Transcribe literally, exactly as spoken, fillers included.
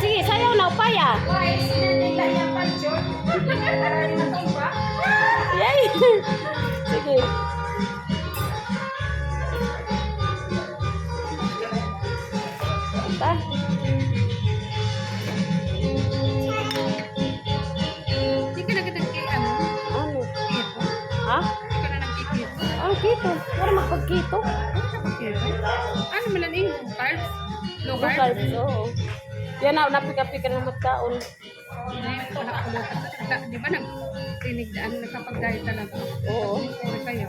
Sige, sayaw na, upaya. Yay! Sige. Pa? Di ka na kitang kay ano? Ano? Keto? Ha? Di ka na nagkikito? Ang keto. Para magpag-keto? Ano man ang iyong carbs? Low carbs? Low carbs, oo. Yan na, napika-pika na magkaon. Ay, wala ko na. Di ba nag-, tinig-, ano, nakapag-diet talaga? Oo. Sorry kayo.